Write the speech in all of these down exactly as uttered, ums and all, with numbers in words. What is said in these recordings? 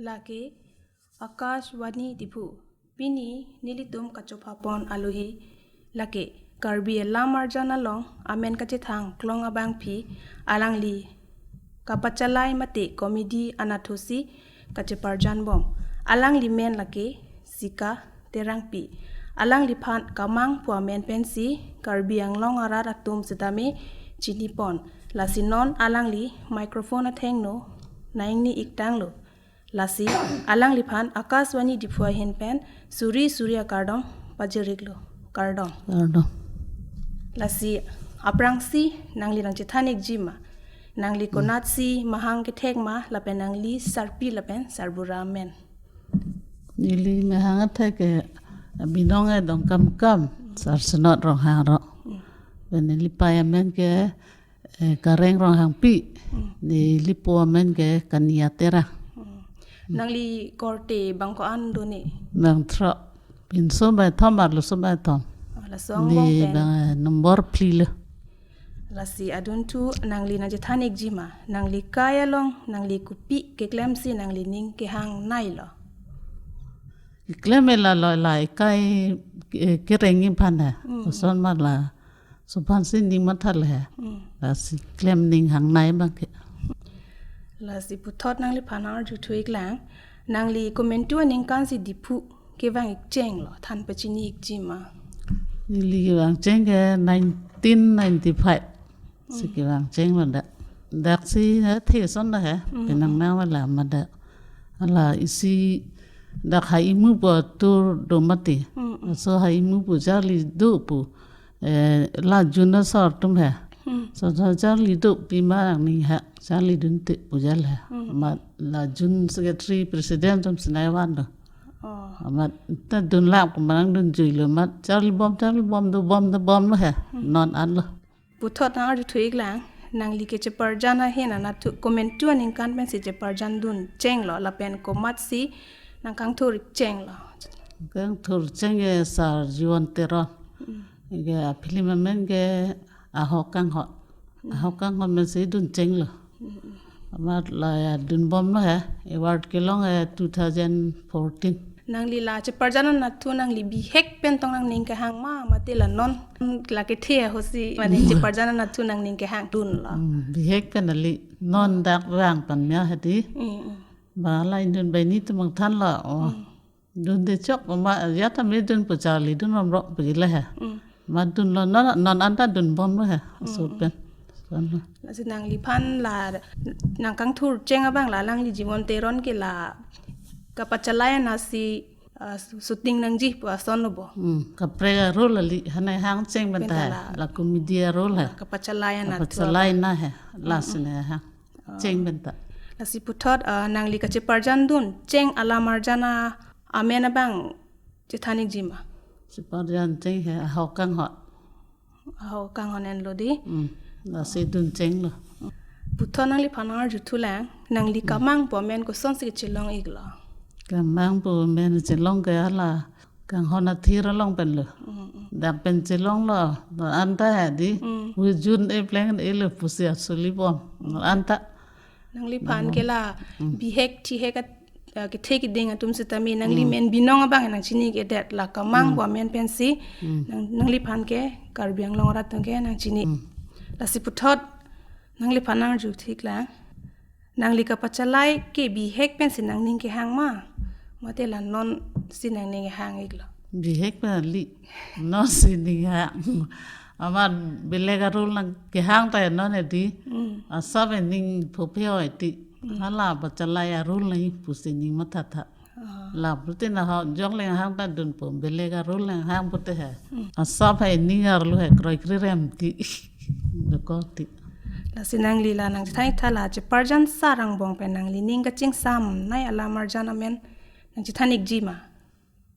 Lake Akashvani Diphu. Pini nelitum kachophapon alohi lake Karbi Alam Arjan along amen kachethang klong abangpi alangli kapachalai mate comedy anatthu si kacheparjan bom. Alangli men lake Sika Terangpi. Alangliphan Kamang pu amen pensi Karbi Anglong arat atum sitame chinipon. Lasi non alangli microphone athengno nang-ingni iktanglo. Lasi alangliphan Akashvani Diphu ahin pen suri suri akardom pajiriklo. Kardom. Kardom. Lasi aphrangsi nangli nangchethan ikji ma? Nangli konatsi mahang kethek ma lapen nangli sarpi lapen sarbura amen? Neli mahang athek ke Binong Dongkamkam, Sarsenot Ronghang ro. Pen neli pei amen ke eh, Kareng Ronghangpi, neli po amen ke Kania Terang. Nangli korte bang ko-an do ni? Bang thro. Pinso bang thom arloso bang thom. Ah, laso angbong pen. Bang, eh, number phli lo. Lasi adunthu nangli nangchethan ikji ma? Nangli kai along nangli kopi keklemsi nanglining kehangnei lo? Keklem e la lo la ekai, eh, kereng aphan ha. Koson ma laso aphansi ning matha le ha. Lasi klem ning hangnei abang ke. Lasi puthot nangliphan arjuthu iklang. Nangli komantu aningkansi Diphu kevang ikchenglo, than pachini ikji ma? Neli kevangcheng ke nineteen ninety-five si kevangchenglo dak. Daksi na the son da ha. Penang nang wala ma dak. Ala isi dak ha imu pu atur do mati. So ha imu pu charli do pu. Eh, la June asor atum ha. So, so charli do pima nang ni ha. Charli dunte pu jal ha. Ma la June secretary president atum sinai van do. Oh. Amat ta dunlap ke manang dunjuilo, amat charli bom, charli bom, dobom, dobomlo ha. Non anlo. Puthot nang arjuthu iklang, nangli kacheparjan ahin anatthu komantu aningkan pensi cheparjandun chenglo lapen komatsi nangkangthur chenglo? Kangthur cheng ke Sar Jiwan Teron. Ke a-film amen ke Ahok Kanghon. Ahok Kanghon amen si dun chenglo. Amat la ya dunbomlo ha. Award kelong ha two thousand fourteen. Nangli la cheparjan anatthu nangli bihek pen tong nangning kehang ma, mate la non la kethe ahutsi mane cheparjan anatthu nangning kehangdunlo? Hmm, bihek pen kali, non dak rang pan mia hadi. Hmm, hmm. Ba la indun bai ni tumang thanlo. Oh. Hmm. Dunde chok ma ya ta me dun pu charli dun romrok pu le ha. Mm. Ma dunlo non, non anta dunbomlo ha. Mm, so mm. Pen. Son lo. Lasi nangliphan la nangkangthur cheng abang la alangli Jiwan Teron ke la kapachalai anatsi, ah, shooting nangji pu ason lo bo. Mm. Kaprek a-role kali, hanai hang cheng pen ta. Pen ta ha. La. La comedy a-role ha. Kapachalai anatthu. Kapachalai abang. Na ha. La. Mm, mm. Sine ha. Cheng pen ta. Lasi puthot, ah, nangli kacheparjandun cheng alam arjan amen abang chethan ikji ma? Cheparjan cheng he Ahok Kanghon. Ahok Kanghon enlo di. Hmm. Lasi dun chenglo. Puthot nangliphan arjuthu lang, nangli kamang pu amen kosonsi kachelong iklo? Kamang pu amen chelong ke hala Kanghon Athir along penlo. Mm, mm. Dak pen chelonglo, anta hadi. Mm. Hui June e pleng e lo pusi asuli bom. Anta. Nangliphan ke la bihek thihek at, eh, kethe kiding atum sitame nangli men binong abang nangchini kedet la kamang pu amen pensi. Mm. Nang, nangliphan ke Karbi Anglong arat atum ke nangchini. Mm. Lasi puthot nangliphan arjuthu iklang. Nangli kapachalai ke bihek pensi nangning kehang ma? Mate la nonsi nangning kehang iklo? Bihek pen kali. Nonsi ning hang. Amat belek a-role nangkehang ta non edi. Mm. Asap ning phophe oi ti. Mm. Hala pachalai a-role nang pusi ning mathatha. Ah. La putin ahok jok le hang ta dunpo, belek a-role le hang pute he. Hmm. Asap he ning arlo he kroikre rem ti. Dokok ti. Lasi nangli la nangchethan tha la cheparjan sar angbong pen nanglining kachingsam nai alam arjan amen nangchethan ikji ma?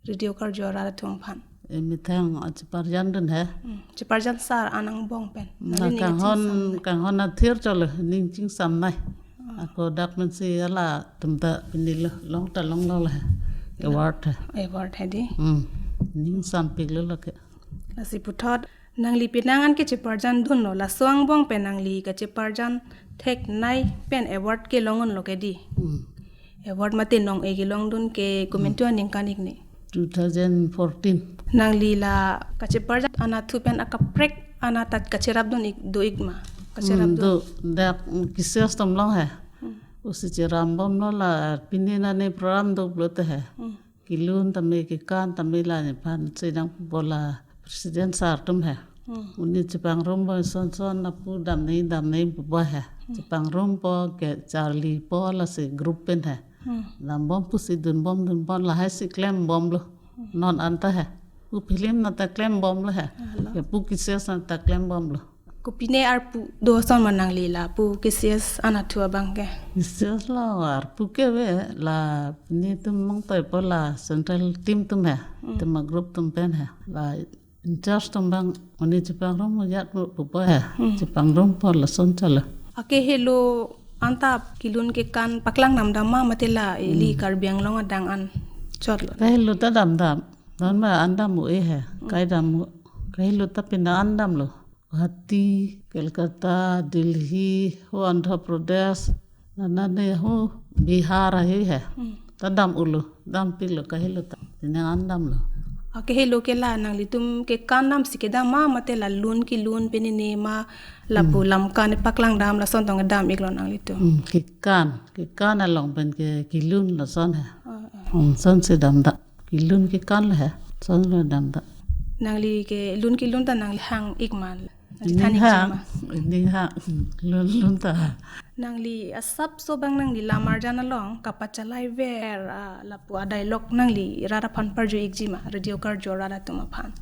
Radio karjor arat atum aphan. E methang a cheparjandun he. Hmm. Cheparjan sar an angbong pen. Na nanglining Kanghon, kachingsam nai. Kanghon Athir cholo, ning chingsam nai. Ako dak mensi alatum ta pinilo, long ta longlo le. Award he. Award hedi. Hmm. Ning sampiklo lake. Lasi puthot nangli penang an kacheparjandunlo, laso angbong pen nangli kacheparjan thek nai pen award kelong unlo kedi. Hmm. award mate nong-e kelongdun ke komantu aningkan ik ne? Two thousand fourteen. Nangli la kacheparjan anatthu pen akaprek anat ta kacherapdun ik, do ik ma? Hmm, kacherapdun. Do, dak, mm, KCS atum along he. Hmm. Pusi cherambomlo la, pine nane program do pulote he. Hmm. Kelun tame kekan tame la nephan sedang bola president sir atum he. Hmm. Monit chepangrumpo, son son lapu damnei damnei pupo he. Hmm. Chepangrumpo, kecharlipo lasi group pen he. Hmm. Dambom pusi dunbom dunbom lahai si klembomlo. Hmm. Non anta he. Pu film nat ta klembomlo he. Alo. Ke pu KCS nat ta klembomlo. Kopine arpu do ason ma nangli lapu KCS anatthu abang ke? KCS la arpu ke ave, la netum mong toipo la central team atum he. Hmm. Tema group atum pen he. La in charge atum abang, monit chepangrum ajat pu, pupo he. Hmm. Chepangrumpo lason chalo. Akehelo anta kelun kekan paklang namdam ma mate la ili Hmm. Karbi Anglong adang an chotlo? Kahelo ta damdam. Non ma an dam-o-e he. Hmm. Kai dam-o. Kahelo ta pina an damlo. Guwahati, Kolkata, Delhi, ho Andhra Pradesh, nana ne ho Bihar ahi he. Hmm. Ta dam-olo, dampiklo kahelo ta. Pina an damlo. Akehelo ke la nanglitum kekan damsi kedam ma mate la lun kelun pine ne ma lapu Hmm. lam kan paklang dam lason tong dam iklo nanglitum? Hmm, kekan, kekan along pen ke kelun lason he. Ah, ah. Hmm, son si damdam. Kelun kekan lo he, son lo damdam. Nangli kelun kelun ta nangli hang ik ma? Nangli Ning than ik hang, ma? Ning hang, hmm, lun lun ta. Nangli asapso abang nangli lam arjan along kapachalai ver, ah, lapu a-dialogue nangli rat aphan parju ikji ma, radio karju rat atum aphan?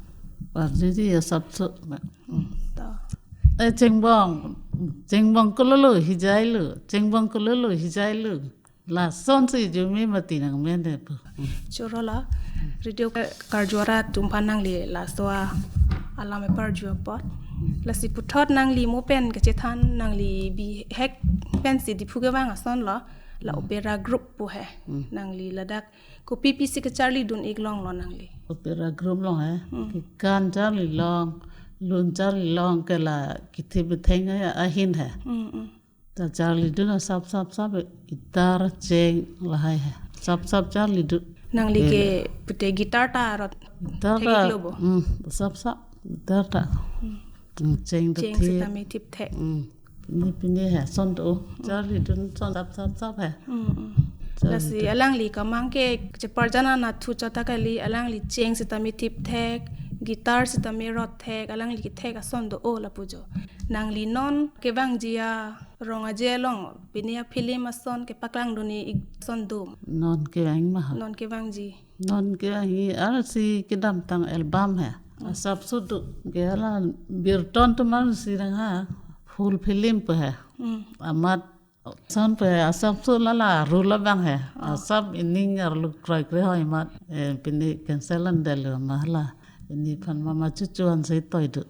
Parjuji asapso. Hmm. To. Eh, chengbong, chengbong kololo hijailo, chengbong kololo hijailo. Lason si jumi mati nang mende pu. Choro la, radio ka-, karju rat atum aphan nangli laso a alam eparju apot. Lasi puthot nangli mo pen kachethan nangli bihek pensi Diphu kevang ason lo, la Hmm. opera group pu he. Hmm. Nangli ladak kopi pisi kacharlidun ik longlo nangli? Opera group along he. Hmm. Kekan charli long, lun charli long ke la kithi betheng ahin he. Hmm, hmm. Ta charlidun asap sap sap, guitar, cheng, lahai he. Sap sap charlidun. Nangli ke Ele. Pute guitar ta rot Guitar thek ta, iklo bo? Hmm, sap sap, guitar ta. Hmm. Hmm, cheng ta Cheng thip. Sitame thip thek. Hmm. Pine pine he, son to. Charlidun son sap sap sap he. Hmm, hmm. Charlidun. Lasi alangli kemang ke cheparjan anatthu chot ta kali, alangli cheng sitame thip thek, guitar sitame rot thek, alangli kethek ason do-o lapu jo. Nangli non kevangji a rong aje along pine a-film ason kepaklangdun ik ason do? Non kevang ma ha? Non kevangji. Non kevangji arsi kedamtang album he. Hmm. Asapso do. Ke hala birton atum arsi dang ha. Full film pu he. Hmm. Amat son pu he, asapso la la rule abang he. Oh. Asap ining arlo kroikre hoi amat. Eh, pine cancel an delo ma hala. Pine aphan mama chuchu an si toi do.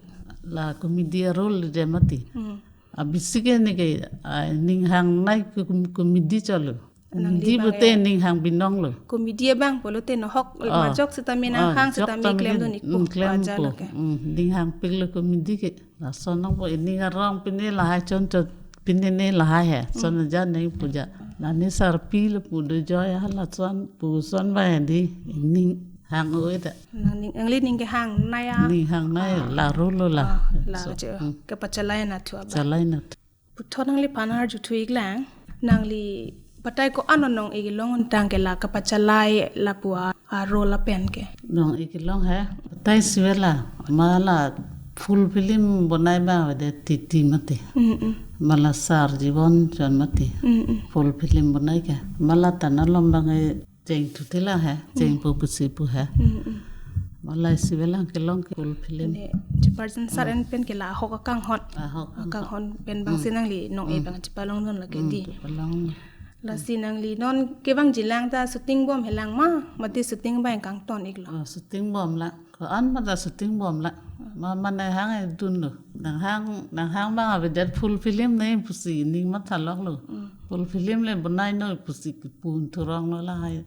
La comedy a-role de mati. Hmm. Abisi ke ne ke, ah, ning hangnei ke kom-, comedy chotlo. Nangli Comedy bang pute e ning hang binong lo. Comedy abang pulote nohok, ah, majok sitame nang, ah, hang jok sitame tame klemdun ik pu, mm, klem aja pu. Lo ke. Mm, ning hangpiklo comedy ke. Lason nangpo ining arong pine lahai chon chot pine ne lahai he. Mm. Son aja ne puja. Nani sarpi lo pu do joi ha lason pu son ba he di ining hang-o-e ta. Nangning, nangli ning kehang nai a. Ning hang nai, ah, la rule lo la. Ah, la so, je. Hmm. Kepachalai anatthu abang. Chalai anatthu. Puthot nangliphan arjuthu iklang, nangli batai ko-an nong-e kelong tang ke la kepachalai lapu a, a-role lapen ke? Nong-e kelong he, batai si ave la, ma la full film bonai abang avedet titi mati. Mm, mm. Ma la Sar Jibon chot mati. Mm, mm. Full film bonai ke. Ma la ta malom abang e chengthu te la he, cheng pu pusi pu he. Mm, mm. Ma la isi avelang kelong ke full film. Ne, cheparjan sar, mm, en pen ke la ahok akanghon. Ahok akanghon. Akanghon pen abang, mm, si nangli nong-e, mm, abang chepalongdun lake, mm, di. Chepalong. Lasi nangli non kevangji lang ta shooting bom helang ma, mate shooting abang kangton iklo? Oh, shooting bom la. Ko-an ma ta shooting bom la. Ma, ma nang hang-e dunlo. Nang hang, nang hang abang avedet full film ne pusi ning mathalok lo. Mm. Full film le bonai noi pusi kipun thurong lo lahai.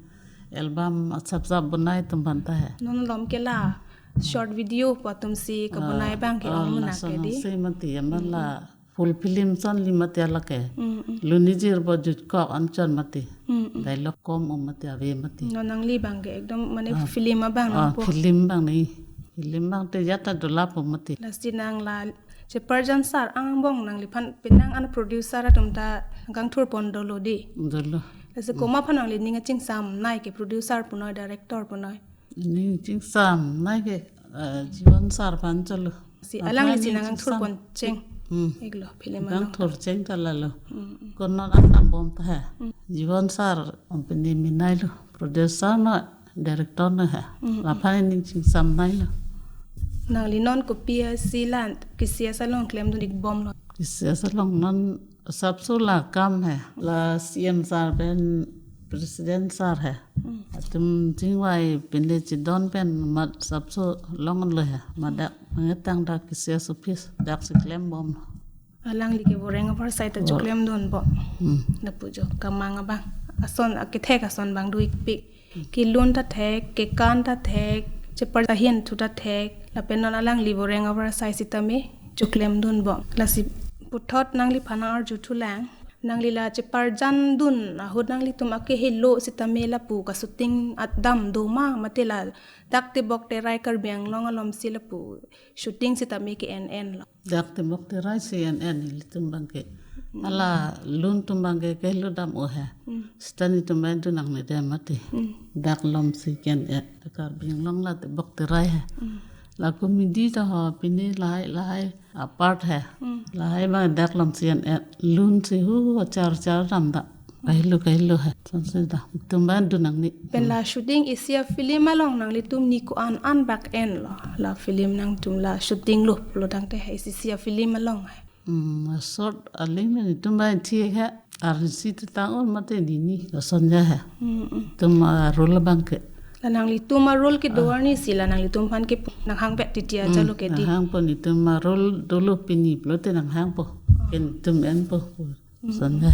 Album asap sap bonai atum aphan ta he. Non malom ke la short video pu atum si kebonai, ah, abang ke, ah, ong mena lason ke di. Si mati, ama la, mm, full film ason li mati lake. Mm, mm. Lun ijir bo jutkok an chot mati. Mm, Dialogue kom o mati, ave mati. Non nangli abang ke ekdom mane Ah. film abang Ah, nangpo. Film abang ni. Film abang te jata dolapo mati. Lasi nang la cheparjan sar angbong nangliphan penang an producer atum ta kangthur pon dolo di. Dolo. Lasi komat aphan nangli ning kachingsam nai ke producer punoi, director punoi? Ning chingsam nai ke, eh, Jiwan sar aphan cholo. Si aphan alangli si ning nang kangthur chingsam. Pon cheng. Hmm. Iklo film along. Kangthur cheng ta lalo. Hmm, hmm. Konon an dambom ta he. Hmm. Jiwan sar, company mi nailo. Producer no, director no he. Hmm, hmm. Laphan ning chingsam nailo. Nangli non kopi asi lan, kisi asi along klemdun ikbomlo? Kisi asi along non asapso la akam he. La C M sir pen president sir he. Hmm. Atum chingvai pine chedon pen mat asapso longlo he. Mat dak mangetang dak kisi asi office dak si klembom. Alangli ke voreng avarsai ta Vor- choklemdunbom. Hmm. Lapu jo kemang abang. Ason akethek ason abang do ikpik. Kelun ta thek, kekan ta thek, chepar ahin thu ta thek, lapen non alangli voreng avarsai sitame choklemdunbom. Lasi puthot nangliphan arjuthulang, nangli la cheparjandun ahut nanglitum akehelo sitame lapu kashooting atdam do ma, mate ladak tebok terai Karbi Anglong alom si lapu shooting sitame ke-en enlo? Dak tebok terai si en en ilitum abang ke. Hmm. Hala lun atum abang ke kehelo dam o he. Hmm. Sita netum abang dun nangne dam mati. Hmm. Dak alom si ke-en en. Karbi Anglong la tebok terai he. Hmm. La comedy ta ho pine lahai lahai apart he. Hmm. Lahai abang dak alom si en en. Lun si hu char char dam da. Kahelo kahelo he. Sonsi da. Netum abang dun nangne. Pen la shooting isi afilm along nanglitum ni ko-an an bak enlo? La film nangtum la shooting lo pulo tangte he isi isi afilm along he. Hmm, short aling netum abang thi he. Arnisi te tang-ol mate nini. Lason ja he. Hmm, hmm. Netum arole abang ke. La nanglitum arole kedo Ah. arnisi la nanglitum aphan ke nanghang pet titi aja Hmm, lo ke di. Nanghangpo netum arole dolo pini pulote nanghangpo. Ke netum enpo. Lason ja.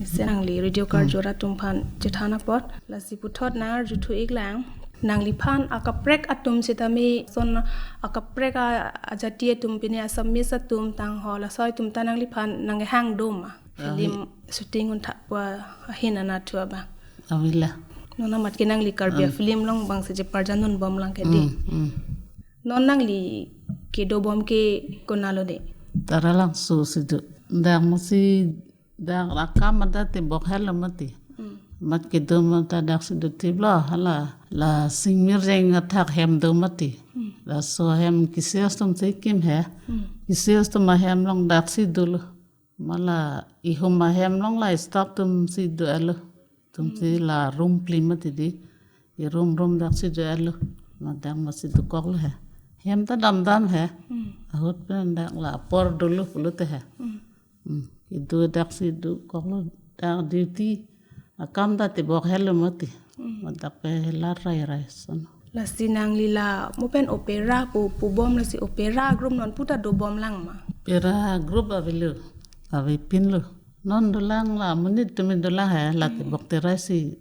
Isi nangli radio Hmm. karjor atum aphan chethan apot. Lasi puthot nang arjuthu iklang. Nangliphan akaprek atum sitame son akaprek a, ajati atum pine Assamese atum tang ho laso atum ta nangliphan nanghang do ma? Ah, film hi. Shooting un thak pu ahin anatthu abang. Avela. Non amat ke nangli Karbi Ah. afilm along abang si cheparjandunbom lang ke di. Hmm, hmm. Non nangli kedobom ke konatlo de? Taralangso si do. Dak masi dak akam ada tebok helo mati. Hmm. Mat kedo mata dak si do tiblo hala la Singmirjeng athak hem do mati. Hmm. Laso ahem kisi atum si kim he. Hmm. Kisi atum ahem along dak si dolo. Mala ihum ahem along la staff atum si do-etlo. Atum si Hmm. la room phli mati di. I room room dak si do-etlo. Ma dak masi dokoklo he. Hem ta dam dam he. Hmm. Ahut pen dak la apor dolo pulote he. Hmm. Hmm. Kedo dak si dokoklo dak duty. Akam ta tebok helo mati. Hmm. Ma dak pe helar rai rai son. Lasi nangli la mo pen opera pu pubom lasi opera group non puta dobom lang ma? Opera group avelo. Avepinlo. Non dolang la monit tumi dolang he la Hmm. tebok terai si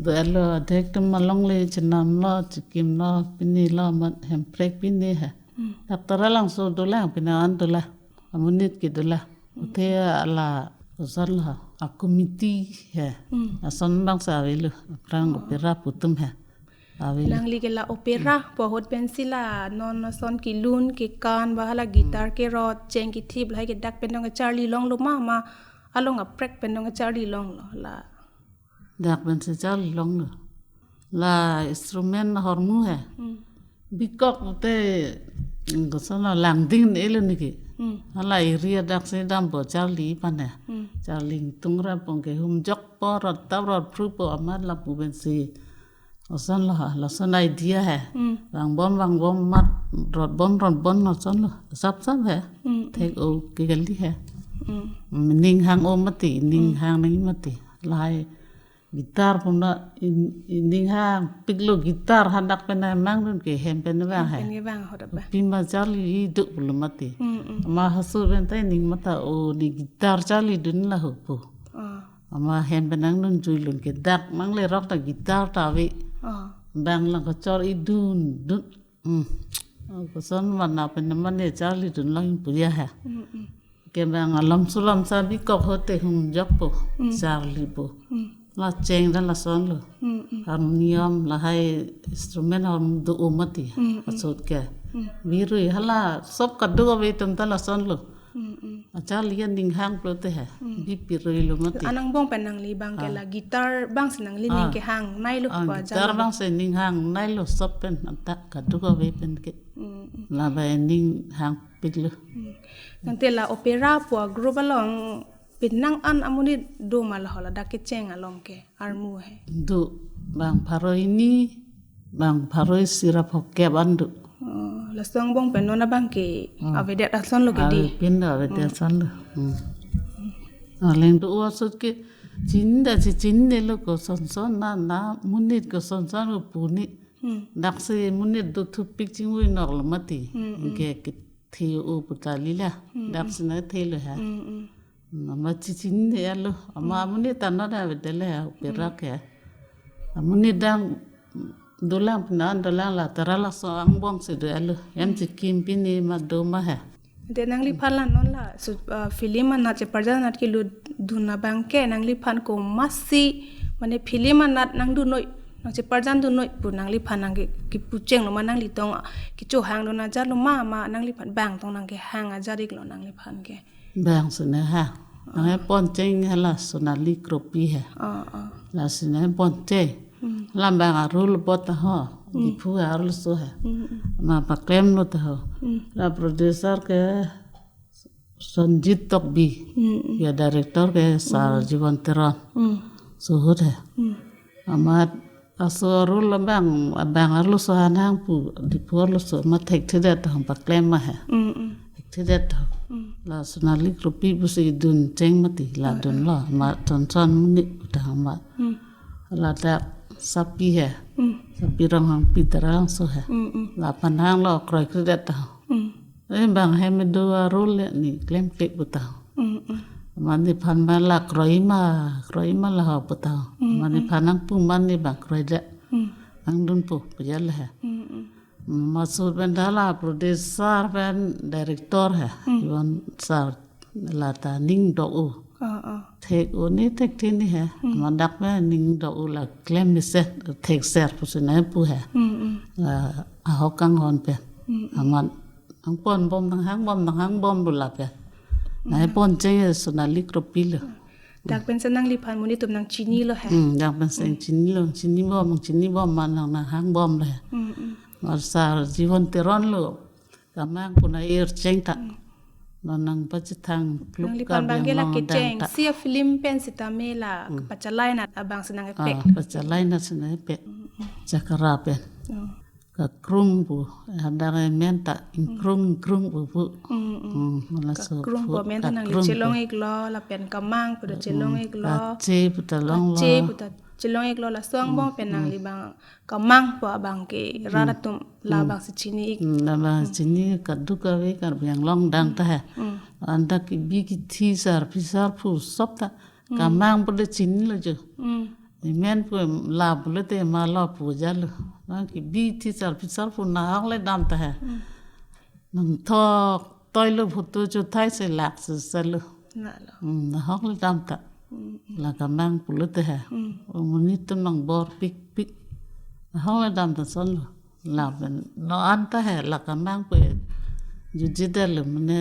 do-etlo adhek atum alongle chenamlo chikimlo pinilo mat hemprek pine he. Hmm. Dak Taralangso dolang pine an dolang. Amonit ke dolang. Hmm. Athe la koson lo a committee he. Hmm. Lason abang si avelo. Aphrang Oh. opera pu atum he. Avelo. Nangli ke la opera pu ahut pensi la non ason kelun kekan ba hala guitar Hmm. kerot cheng kethip lahai ke dak pen dong kacharli longlo ma, ma along aprek pen dong kacharli longlo la? Dak pensi charli longlo. La instrument ahormu he. Hmm. Bikok te, mm, koson lo langding ne lo niki. Hmm. Hala area dak si dampo charli phan he. Hmm. Charli tung ra pong ke humjokpo rot tap rot phrupo amat lapu pensi. Lason lo ha, lason idea he. Hmm. Vangbom vangbom mat rotbom rotbom lason lo. Sap sap he. Hmm, hmm. Thek o ke kali he. Hmm. Ning hang o mati, ning Hmm. hang nang mati. Lahai guitar puna in, in ning hang piklo guitar hadak pen nangdun ke hem pen vang he. Hem pen vang ahut abang. Pima charli iduk pulo mati. Hmm, hmm. Ma hasu pen ta ning mata o ne guitar charlidun la ho pu. Ah. Ama hem pen nangdun juilun ke dak mangle rok ta guitar ta ave. Ah. Bang lang kachor idun dun. Hmm. Oh, koson mana pen mane charlidun lang puria he. Hmm, hmm. Ke bang alam sulam sa bikok ahut te humjokpo. Hmm. Charlipo. Hmm. la cheng ta lasonlo. Hmm, hmm. Harmonium lahai instrument hom do-o mati. Hmm, hmm. Asot ke. Hmm. Birui hala sob kadokave atum ta lasonlo. Hmm, hmm. Achal ya ning hang pulote he. Hmm. Bi piruilo mati. Anang bong pen nangli bang ke Ah. la guitar bang si nangli Ah. ning kehang nailo Ah, pa guitar jalo. bang si ning hang nailo sob pen anta kadokave pen ke. Hmm, hmm. Labai ning hangpiklo. Hmm. Tangte la opera pu a group along penang an amonit do ma la ho ladak kecheng along ke armu he. Do bang pharo hini, bang pharo isi ra phokep an do. Oh, laso angbong pen non abang ke Hmm. avedet asonlo ke Ave di. Pin do avedet Hmm. asonlo. Hmm. Aleng do-o asot ke chinida si chinidelo kosonson na na monit kosonson ko pu ni. Hmm. Dak si monit do thupik chingvui noklo mati. Hmm, hmm. Ke kethe-o pu ta lila. Hmm, Dak hmm. si na thelo ha. Hmm, hmm. Ama chichinidelo. Ama Hmm. amonit ta non avedetlo ha, Hmm. opera ke. Amonit dang dolang pina dolang la tara laso angbong si dolo. Yan Hmm. chikim pini ma do ma ha. De nangliphan la non la so, ah, film anat cheparjan anat kelutdun abang ke nangliphan komatsi mane film anat nangdunnoi, nangcheparjandun noi pu nangliphan nang ke kipuchenglo ma nanglitum kechohangdun ajatlo ma ma nangliphan bang tong nang kehang ajat iklo nangliphan ke. Bang si na ha. Nang Ah. epon cheng hala Sonali Kropi ha. Ah, ah. Lasi na epon cheng. Hmm. Hala bang a-role bot ta ho. Hmm. Diphu a-role so ha. Hmm, hmm. Ma paklemlo ta ho. Hmm. La producer ke Sonjit Tokbi. Hmm, hmm. Ya director ke Sar Hmm. Jiwan Teron. Hmm. Suhut ha. Hmm. Amat aso a-role abang, abang a-role so hanang pu, Diphu a-role so ma thekthedet ta paklem ma ha. Hmm, hmm. Thekthedet ta. Hmm. La Sonali Kropi pusi dun cheng mati la Hmm, hmm. dunlo. Ma Johnson Muni ta ma. Hmm. Ladak Sapi ha. Hmm. Sapi Ronghangpi Terang so ha. Hmm, hmm. La panang lo kroikredet ta. Hmm. Eh, bang hem do a-role le ni klemkle pu ta. Hmm, hmm. Mane phan ma la kroi ma, kroi ma la ho pu ta. Hmm, Mane hmm. phan nangpu mane bang kroile. Hmm. Nangdunpo pu jal ha. Hmm, hmm. Maksud pen hala producer pen director ha. Hmm. Ivan sar la ta ning do-o. Ah, ah. Thek-o ni thekthe ni ha. Hmm. Madak pen ning do-o la klem mesen thekser pusi na pu ha. Hmm, hmm. La ahok kanghon pen. Hmm, hmm. Amat nangponbom nanghangbom nanghangbom do lapen. Na Hmm. pon cheng Sonali Kropi lo. Dak pensi nangliphan monit atum nangchinilo ha. Hmm, dak pensi Hmm. chinilo, chinibom, chinibom ma nang nanghangbomlo ha. Hmm, hmm. Mar Sar Jiwan Teron lo. Kamang pu na ir cheng ta. Hmm. Non nangpachethang kluk Nangliphan bang ke la Karbi Anglong kecheng. adang ta. Si a-film pen sitame la Hmm. pachalai anat abang si nang-epek. Ah, pachalai anat si nang-epek. Hmm, hmm. Chakra pen. Oh. Kakrung pu, hadak amen ta ingkrung ingkrung pu pu. Mm, mm. Mm, malaso Kakrung pu pu amen ta nangli kakrung chelong pu. iklo, lapen kamang pu ta chelong Mm, iklo. Kache pu ta longlo. Kache pu ta chelong iklo, laso angbong Mm, pen mm. nangli bang kamang pu abang ke rat Mm. atum la Mm. bang si chini ik. Mm, la bang Mm. chini kadokave Karbi Anglong adang ta he. Mm. Anta kebi kethe sarpi sarpo sob ta Mm. kamang pu le chinilo jo. Mm. Amen pu la pulote ma lo pu jalo. Nang kebi kethe sarpi sarpo nahok le dam ta he. Mm. Nangthok toilo photo chothai si lak si salo. Na lo. Mm, nahok le dam ta. Mm. La kamang pulote he. Mm. O monit atum nangbor pikpik. Nahok le dam ta sonlo. Lapen non anta he la kamang pu jutji detlo mane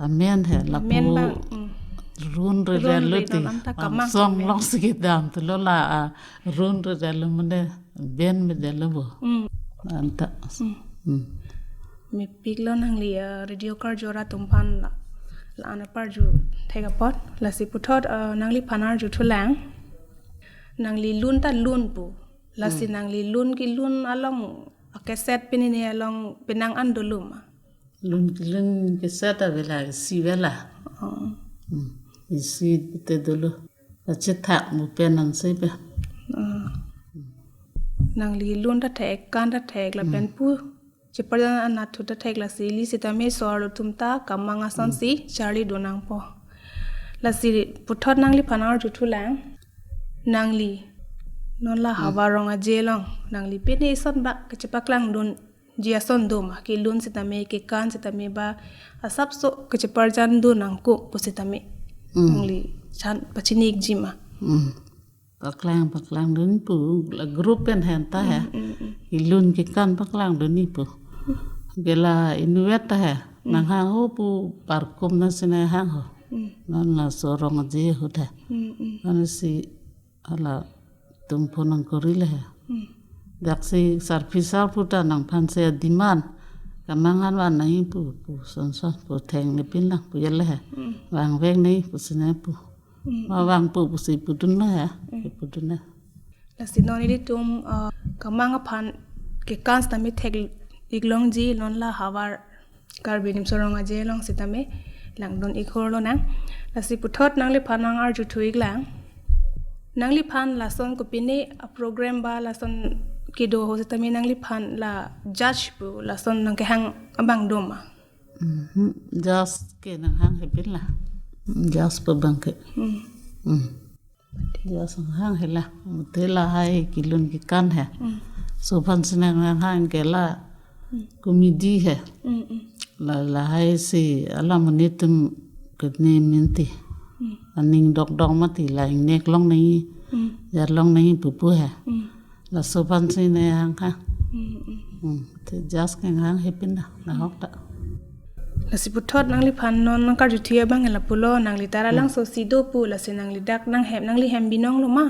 amen he lapu Amen bang, mm. run re Run detlo re ti non anta kamang angsong amen. Long si kedam tu lo la, ah, run re detlo mane ben me detlo bo. Mm. Anta. Mm. Mm. Mepiklo nangli, ah, radio karjura atum aphan la. La-an aparju thek apot. Lasi puthot, ah, nangliphan arjuthulang. Nangli lun ta lun pu. Lasi Hmm. nangli lun kelun along a-cassette pini ne along penang an dolo ma? Lun kelun cassette avela isi avela. Oh. Hmm. Isi te dolo. Kachethak mu pen an si pe. Ah. Nangli lun ta thek, kan ta thek lapen Hmm. pu. Cheparjan anat thu ta thek lasi ili sitame so-arlo atum ta kamang ason Hmm. si charlidun nangpo. Lasi puthot nangliphan arjuthulang. Nangli non la Hmm. Havar Rong Aje along nangli pine ison bak kachepaklangdunji ason do ma, kelun sitame, kekan sitame ba asapso kacheparjandun nangkok pu sitame. Hmm. Nangli chan pachini ikji ma? Hmm. Paklang, paklangdun pu, la group pen henta he. Mm, mm, mm. Kelun kekan paklangdun ni pu. Ke la inutvet ta he. Mm. Nanghang ho pu parkum na sina hang ho. Mm. Non laso rong aje ahut he. Mm, mm. Non si hala tum phone nang kori le he. Mm. Dak si sarpi sarpo ta nangphan si demand. Kamang an van nangji pu, pu son son pu theng le pin lang pu jale he. Mm. Vangvek nangji pu sina pu. Mm. Ma vangpo pusi pudun lo he. Mm. Pudun lo. Lasi non ilitum, uh, kamang aphan kekan sitame thek-ik longji, non la havar Karbi Nimso Rong Aje along sitame langdun-ik hor lonang. Lasi puthot nangliphan nang-arjuthu-ik lang. Nangliphan lason kopine a program ba lason kedo ho sitame nangliphan la judge pu lason nangkehang abang do ma? Mhm. Judge ke nanghang hepin la. Judge pu abang ke. Hmm. Hmm. Judge nanghang he la. Mate lahai kelun kekan he. Hmm. Laso aphan si nanghang ke la. Hmm. Committee he. Hmm, hmm. La, lahai si alam monit atum kene minti. Hmm. Aning dokdok mati la ingnek long nangji. Hmm. Jat long nangji pupu he. Hmm. Laso aphan si nanghang ha. Mm, mm. Hmm. Te judge ke nanghang hepin da, nahok ta. Lasi puthot nangliphan non nangkarjuthu abang la pulo, nangli ta ra lang, hmm, so si do pu, lasi nangli dak nanghem, nangli hem binong lo ma?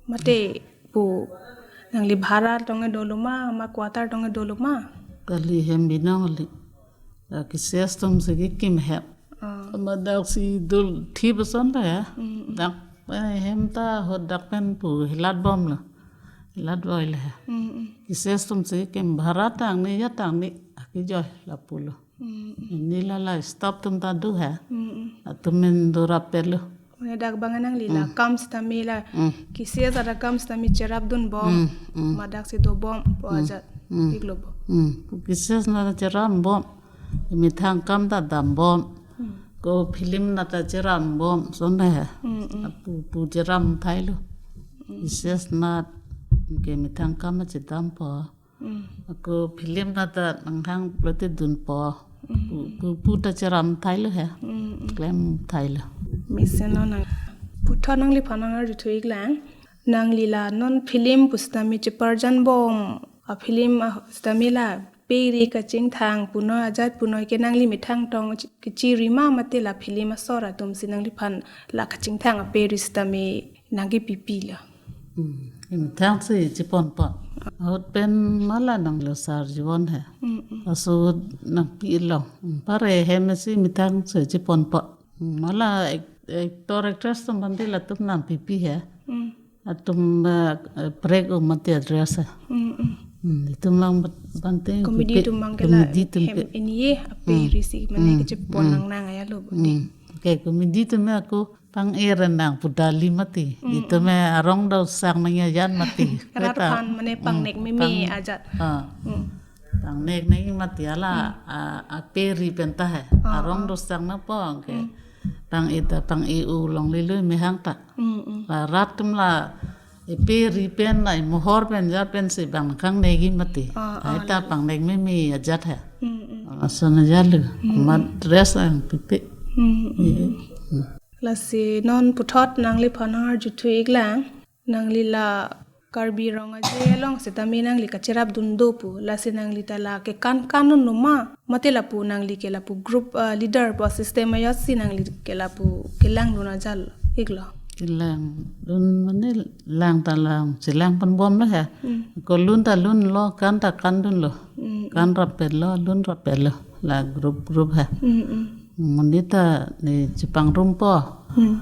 Mate pu, nangli bhara tong kedo lo ma, ma quarter tong kedo lo ma? Kali hem binong li. Dak ke ses atum si kekim hem. Ah. Ma dak si dul thi bason ta ya. Mm, mm. Dak, eh, hem ta ahut dak pen pu hilat bom lo. Hilat boi le. Mm, mm. Ke ses atum si kekim bhara tangni ya tangni. Akejoi lapu lo. Mm, mm. Ni la la staff atum ta do he. Mm, mm. Latum men do rapet lo. Mane dak abang nangli la, hmm, kam sitame la. Hmm. Ke ses ada kam sitame cherapdun bom. Hmm, hmm. Ma dak si dobom pu, hmm, ajat. Hmm. Ik lo bo. Hmm. Ke ses na cherap bom. Methang kam ta dam bom. Hmm. Ko film na ta cherap bom. Son he. Hmm, hmm. Pu, pu cherap thai lo. Hmm. Ke ses na ke methang kam chedam po. Mm. Ako film na ta nanghang pulote dunpo. Mm. Pu, pu, pu ta cherap thai lo he. Mm, mm. Klem thai lo. Mesen lo nang. Puthot nangliphan nang-arjuthu-ik lang. Nangli la non film pu sitame cheparjan bom. A film a sitame la peri kachingthang punoi ajat punoi ke nangli methang tong chi-, kechiri ma mate la film asor atum si nangliphan la kachingthang a peri sitame nangkepipi lo. Hmm. Methang si chepon pon. Ahut pen ma la nang lo sar jiwon he. Hmm, hmm. Laso ahut nangpi lo. Hmm. Pare hem si methang si chepon pon. Hmm. Ma la ac-, actor actress atum bandi latum nangpipi he. Hmm. Atum, eh, prek o mate dress he. Hmm, hmm. Hmm. Itum lang bat-, bante comedy pipi, atum abang ke la comedy atum hem ke. Ini ye ape, hmm, risi mane, hmm, kechepon, hmm, nang nang ya lo bo. Hmm. Ke comedy atum ako pang-e ren nang pu dali mati. Mm, itum, mm, arong do sang nangji ajat mati. Rat, keta, aphan mane, mm, pangnek meme, pang-, ajat. Ah. Mm. Pangnek nangji mati hala, mm, a, a peri pen ta he. Ah, arong, ah, do sang nangpo ke. Mm. Pang-e ta pang-e u longle lo mehang ta. Mm, mm. La rat atum la e peri pen la e mohor pen ajat pen si bang kangnekji mati. Ah, ah, ai ta la pangnek meme ajat he. Mm, mm. Lason ajat lo. Mm, amat, mm, dress nangpipi. Mm, mm. Ye. Mm. Lasi non puthot nangliphan nang-arjuthu-ik lang, nangli la Karbi Rong Aje along sitame nangli kacherapdun do pu, lasi nangli ta la kekan kan-un lo ma, mate lapu nangli ke lapu group, ah, leader pu system ajat si nangli ke lapu kelangdun ajat-ik lo? Kelangdun mane lang ta lang, chelang pon bom lo he. Hmm. Ko lun ta lun lo, kan ta kandun lo. Hmm, hmm. Kan rapet lo, lun rapet lo. La group group he. Hmm, hmm. Monit ta ne chepangrum po. Hmm.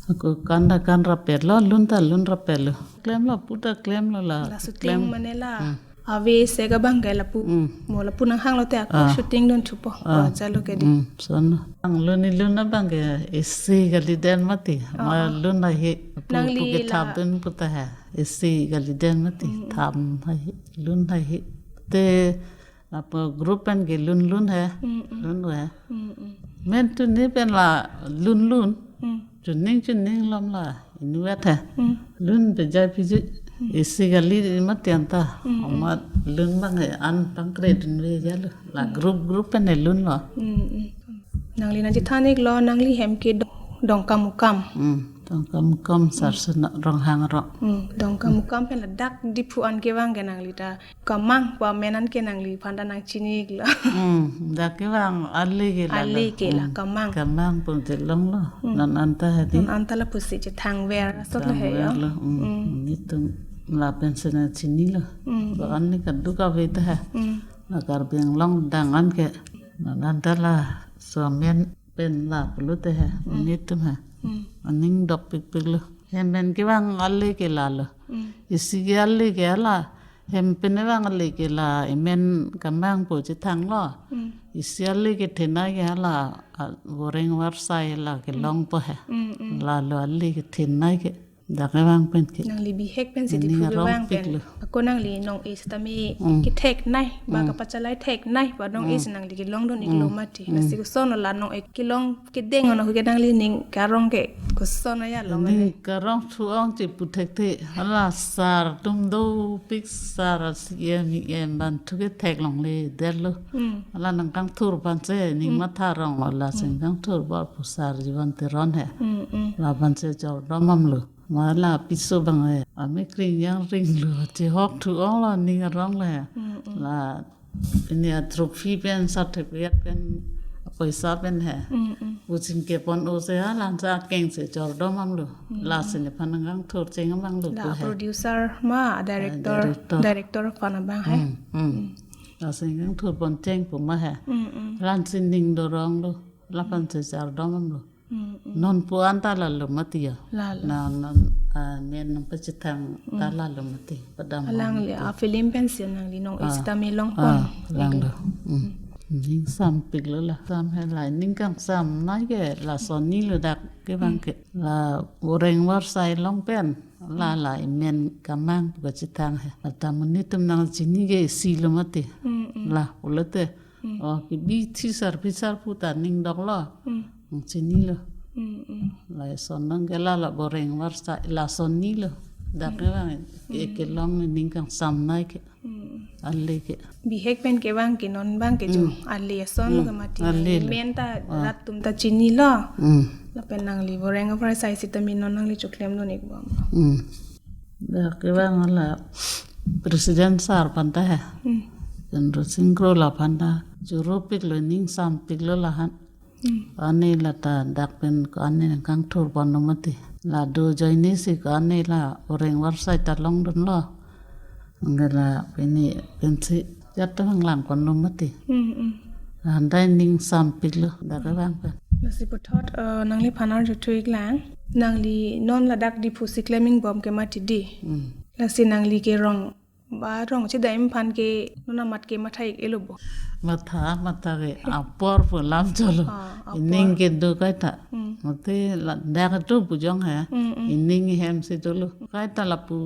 Ako kan ta kan rapet lo, lun ta lun rapet lo. Klem lo, pu ta klem lo la. La shooting klem. Mane la. Hmm. Ave se ka bang ke lapu. Hmm. Mo lapu nanghang lote ako, ah, shooting dunthu po. Ah. Ko jalo ke di. Hmm, son. Ang lun ni lun abang ke isi kali den mati. Ah, ma, ah, lun ahi. Pu, nangli pu ke la thap dun pu ta he. Isi kali den mati. Hmm. Thap ahi. Lun ahi. Te apa group pen ke lun lun he. Mm, mm. Lun he. Mm, mm. Men tu ni pen la lun lun. Mm. Chuning chuning lom la inutvet he. Mm. Lun pe jai piji. Mm. Isi kali mati anta. Mm, mm. Amat lun bang he an pangkre dunve jalo. La, mm, group group pen he lun lo. Mm, mm. Nangli nangchethan-ik lo, nangli hem ke Dong-, Dongkamukam. Mm. Dongkamukam Sarsena Ronghang arong. Hmm, Dongkamukam pen ladak Diphu an kevang ke nangli ta Kamang pu amen an ke nangliphan ta nangchini lo. Hmm, dak kevang ale ke la Ale lo. ke la Hmm. Kamang. Kamang pu chelonglo. Hmm. Non anta hadi. Non anta lapusi chethangver asot lo he yo. Thangverlo. Hmm. Hmm. Netum lapensi nangchinilo. Hmm. Ko-an ni kadokave ta he. Hmm. La Karbi Anglong dang an ke. Non anta laso amen pen la pulote he. Hmm. Netum he. Hmm. Aning dokpikpiklo. Hem pen kevang ale ke la lo. Hmm. Isi ke ale ke la. Hem pen kevang ale ke la. Amen Kamang pu chethanglo. Hmm. Isi ale kethenei ke la. A, Boreng Varsai la kelongpo he. Hmm, hmm. La lo ale kethenei ke. Dak kevang pen ke. Nangli bihek pensi Aning Diphu arong kevang pen. piklo. Ako nangli nong-e sitame Hmm. ketheknei. Ba Hmm. kapachalai theknei. Ba nong-e Hmm. si nangli kelongdun iklo Hmm. mati. Hmm. Lasi koson la nong-e kelong kedeng ono ke nangli ning karong ke koson ya lo Ning mane. karong thu-ong chepu thekthe. Hala sar atum dopik sar C E M, E M banthu ke theklongledetlo. Hmm. Hala nangkangthur pensi ning Hmm. matha ronglo lasi Hmm. nangkangthur bor pu Sar Jiwan Teron he. Hmm, hmm. La pensi chordom damlo. Ma la piso abang he. Amekring jangringlo. Chehok thu-onglo ning arong le. Hmm, hmm. La pini a-trophy pen certificate pen poisa pen he. Mm, mm. Puchingkepon-o si ha lansa kengsi chordom damlo. Mm, Lasi mm. Nephan nangkangthur cheng abang lo La pu he. Producer ma, director, Ah, director. Director aphan abang he. Mm, mm. Mm. Lasi nangkangthur poncheng pu ma he. Mm, mm. Lansi ning doronglo. Laphan si chordom damlo. Mm, mm. Non pu anta lalo mati ya. Lalo. Na non, ah, men nangpachethang ta Mm. lalo mati. Padam Alangli mati. A-film pensi nangli nong-e Ah. sitame longpon. Ah, lang Iklo. do. Mm. Ning sampiklo la. Sam he la. Ning kangsamnei ke lason ni lo dak kevang Mm. ke. La Boreng Varsai along pen. La Mm. la amen Kamang pu kachethang he. Ata monit atum nangchini ke isi lo mati. Mm, mm. La pulote. Mm. Oh, kebi thisar phisar pu ta ning doklo. Mm. Nangchinilo. Mm, mm. Lason nang ke la la Boreng Varsai lason ni lo. Dak Mm. kevang ke Mm. kelong ning kangsamnei ke. Mm. Ale ke. Bihek pen kevang ke non abang ke jo. Mm. Ale ason lo Mm. ke mati. Ale lo. Men ta Ah. rat atum ta chinilo. Mm. Lapen nangli Boreng Varsai sitame non nangli choklemdun ikbom. Mm. Dak kevang la President Sir aphan ta he. Mm. Chandra Sing Kro la aphan ta. Choropiklo ning sampiklo lahan. Hmm. Ko-an la ta dak pen ko-an nangkangthur ponlo mati. La do ajoine si ko-an la Boreng Varsai ta longdunlo. Anke la pini pensi jat ta nanglang ponlo mati. Hmm, hmm. Handai ning sampiklo dak kevang pen. Lasi puthot, eh, nangliphan arjuthu iklang. Nangli non ladak Diphu si klem ikbom ke mati di. Hmm. Lasi nangli kerong Ba rong chedam aphan ke non amat ke matha ik-elo bo. Matha, matha ke apor pu alam cholo. Ah, apor. Ining kedo kaita. Hmm. Mate la dak tu pu jong he. Hmm, hmm. Ining hem si dolo. Kaita lapu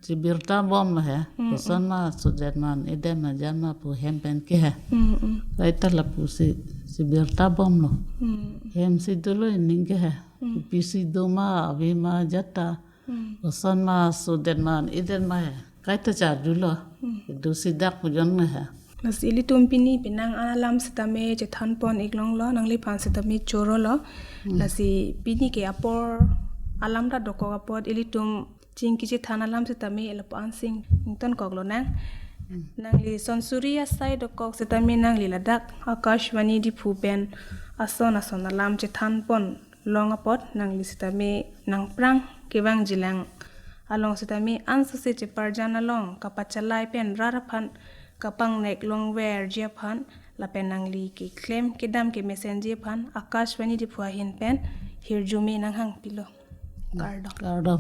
chebirta bom he. Hmm, Koson hmm. ma sojat man, idem ma jan ma pu hem pen ke he. Hmm, hmm. Kaita lapusi chebirta bomlo. Hmm. Hem si dolo ining ke he. Hmm. Pisi do ma, ave ma jat ta. Hmm. Koson ma sojat man, idem ma he. Kaita charjulo. Hmm. Kedo si dak pu jong he. Lasi ilitum pini penang an alam sitame chethan pon iklonglo, nangliphan sitame chorolo. Hmm. Lasi pini ke apor alam ta dokok apot ilitum chingki chethan alam sitame lapu-an si ingtonkoklo nang. Hmm. Nangli son suri asai dokok sitame nangli ladak Akashvani Diphu pen ason ason alam chethan pon long apot nangli sitame nangphrang kevangjilang along sitame ansose cheparjan along kapachalai pen rat aphan kapangnek longverji aphan lapen nangli keklem kedam kemesenji aphan Akashvani Diphu ahin pen hirjume nanghangpilo. Kardom. Kardom.